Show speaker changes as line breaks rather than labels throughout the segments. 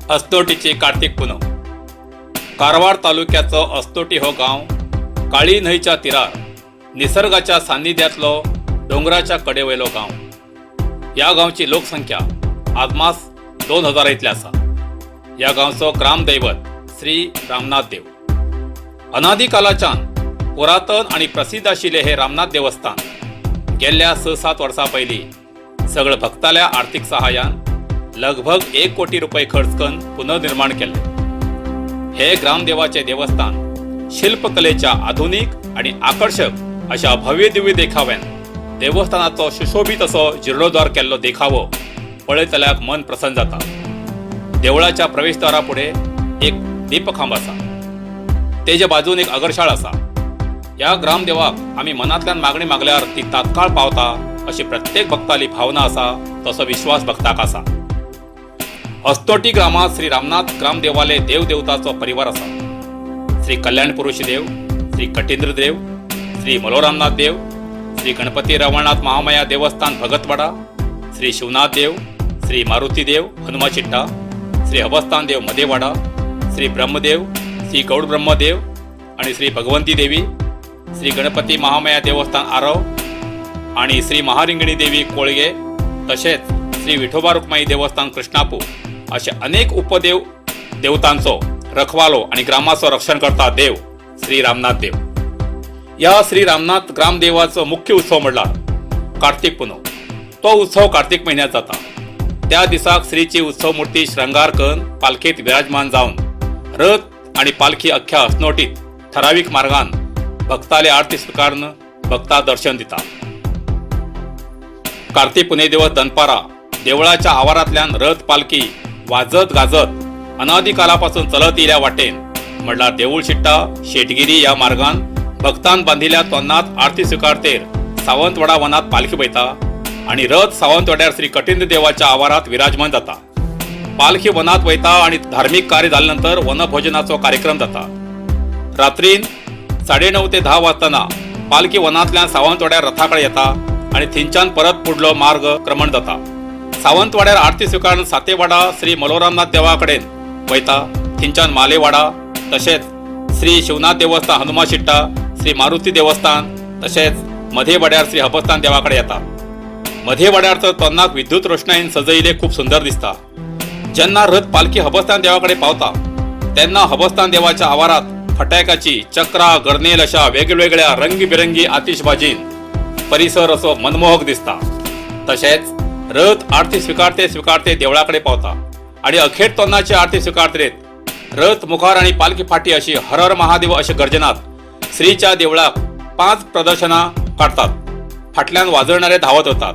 असनोटीची कार्तिक पुनव. कारवार तालुक्याचो असनोटी हो गांव काळी न्हंयच्या तिरार निसर्गाच्या सान्निध्यांतलो दोंगराच्या कडेवयलो गांव. ह्या गांवची लोकसंख्या आदमास 2000 इतली आसा. ह्या गांवचो ग्रामदैवत श्री रामनाथ देव. अनादिकालाच्यान पुरातन आणि प्रसिद्ध आशिल्लें हें रामनाथ देवस्थान गेल्ल्या 6-7 वर्सां पयलीं सगळ भक्ताल्या आर्थिक सहाय्यान लगभग 1 कोटी रुपये खर्च करून पुनर्निर्माण केल्लें. हे ग्रामदेवाचे देवस्थान शिल्पकलेच्या आधुनिक आणि आकर्षक अशा भव्य दिव्य देखाव्यान देवस्थानाचो सुशोभित असो जीर्णोद्धार केल्लो देखावो पळयतल्याक मन प्रसन्न जाता. देवळाच्या प्रवेशद्वारा फुडें एक दीपखांब आसा. तेजे बाजून एक अगरशाळ आसा. ह्या ग्रामदेवाक आमी मनांतल्यान मागणी मागल्यार ती तात्काळ पावता अशी प्रत्येक भक्ताली भावना आसा. तसो विश्वास भक्ताक आसा. असनोटी ग्रामात श्री रामनाथ ग्रामदेवाले देवदेवताचो परिवार आसा. श्री कल्याण पुरुष देव, श्री कटेंद्र देव, श्री मलोरामनाथ देव, श्री गणपती रवळनाथ महामाया देवस्थान भगतवाडा, श्री शिवनाथ देव, श्री मारुती देव हनुमाचिट्टा, श्री हबस्तान देव मदेवाडा, श्री ब्रह्मदेव, श्री गौड ब्रह्मदेव आणि श्री भगवंती देवी, श्री गणपती महामाया देवस्थान आरव आणि श्री महारिंगणी देवी कोळगे, तसेच श्री विठोबा रुक्माई देवस्थान कृष्णापूर असे अनेक उपदेव देवतांचो रखवालो आणि ग्रामाचो रक्षण करता देव श्री रामनाथ देव. या श्री रामनाथ ग्रामदेवाचो मुख्य उत्सव म्हणल्यार कार्तिक पुनव. तो उत्सव कार्तिक म्हयन्यात जाता. त्या दिसाक श्रीची उत्सव मूर्ती श्रंगार करून पालखेत विराजमान जावन रथ आणि पालखी अख्ख्या असनोटीत ठरावीक मार्गान भक्ताले आरती स्विकारून भक्ता दर्शन दिता. कार्तिक पुनवे दिवस दनपारा देवळाच्या आवारांतल्यान रथ पालखी वाजत गाजत अनादिकालापासून चलत येयल्या वाटेन, म्हणल्यार देऊळ शिट्टा शेटगिरी ह्या मार्गान भक्तान बांदिल्ल्या तोन्नात आरती स्विकारतेर सावंतवाडा वनात पालखी वयता आणि रथ सावंतवाड्यार श्री कटिंद्र देवाच्या आवारात विराजमान जाता. पालखी वनात वयता आणि धार्मिक कार्य जाल्या नंतर वनभोजनाचो कार्यक्रम जाता. रात्रीन 9:30 ते 10 वाजताना पालखी वनांतल्यान सावंतवाड्यार रथाकडे येता आणि थंयच्यान परत फुडलो मार्ग क्रमण जाता. सावंतवाड्यार आरती स्विकारून सातेवाडा श्री मलोरामनाथ देवा कडेन वयता. थंयच्यान मालेवाडा, तशेंच श्री शिवनाथ देवस्थान हनुमाशिट्टा, श्री मारुती देवस्थान, तशेंच मधेवाड्यार श्री हबस्तान देवाकडे येता. मधेवाड्यार तर तोन्नाक विद्युत रोषणाईन सजयले खूप सुंदर दिसता. जेन्ना रथ पालखी हबस्तान देवाकडे पावता तेन्ना हबस्तान देवाच्या आवारात फटाक्याची चक्रा, गर्नेल अशा वेगवेगळ्या रंगबिरंगी आतिषबाजीन परिसर असो मनमोहक दिसता. तशेंच रथ आरती स्विकारते स्विकारते देवळाकडे पावता आणि अखेर तोन्नाची आरती स्विकारतेत रथ मुखार आणि पालखी फाटी अशी हर हर महादेव अशे गर्जनात श्रीच्या देवळाक पाच प्रदर्शनां काडतात. फाटल्यान वाजवणारे धांवत वतात.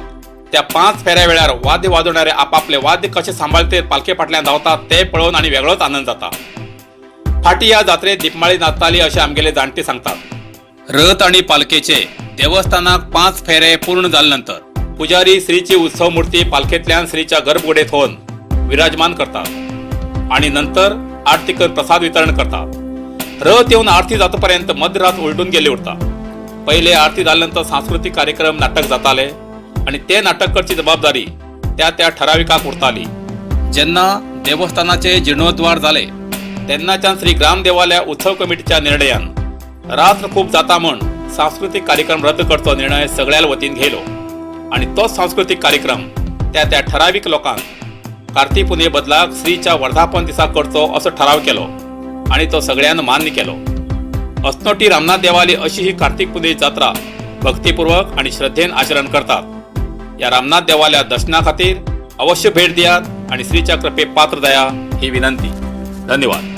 त्या पाच फेऱ्या वेळार वाद्य वाजवणारे आपापले वाद्य कशे सांबाळते पालखे फाटल्यान धांवतात ते पळोवन आनी वेगळोच आनंद जाता. फाटी ह्या जात्रेत दीपमाळी नाचताली अशें आमगेले जाणटे सांगतात. रथ आणि पालखेचे देवस्थानाक पाच फेरे पूर्ण जाले नंतर पुजारी श्रीची उत्सव मूर्ती पालखेतल्यान श्रीच्या गर्भगुडीत होवन विराजमान करतात आणि नंतर आरती कर प्रसाद वितरण करतात. रथ येवन आरती जातापर्यंत मध्यरात उलटून गेली उरता. पहिले आरती जाल्या नंतर सांस्कृतिक कार्यक्रम, नाटक जाताले आणि ते नाटक करची जबाबदारी त्या त्या ठराविकाक उरताली. जेन्ना देवस्थानाचे जीर्णोद्वार जाले तेन्नाच्यान श्री ग्रामदेवाल्या उत्सव कमिटीच्या निर्णयान रात्र खूप जाता म्हण सांस्कृतिक कार्यक्रम रद्द करचो निर्णय सगळ्या वतीन घेयलो आणि तोच सांस्कृतिक कार्यक्रम त्या त्या ठराविक लोकांक कार्तिक पुनवे बदलाक श्रीच्या वर्धापन दिसा करचो असो ठराव केलो आणि तो सगळ्यान मान्य केलो. असनोटी रामनाथ देवाली अशी ही कार्तिक पुनवे जात्रा भक्तिपूर्वक आणि श्रद्धेन आचरण करतात. या रामनाथ देवाल्या दर्शना खातीर अवश्य भेट दियात आणि श्रीच्या कृपे पात्र दया ही विनंती. धन्यवाद.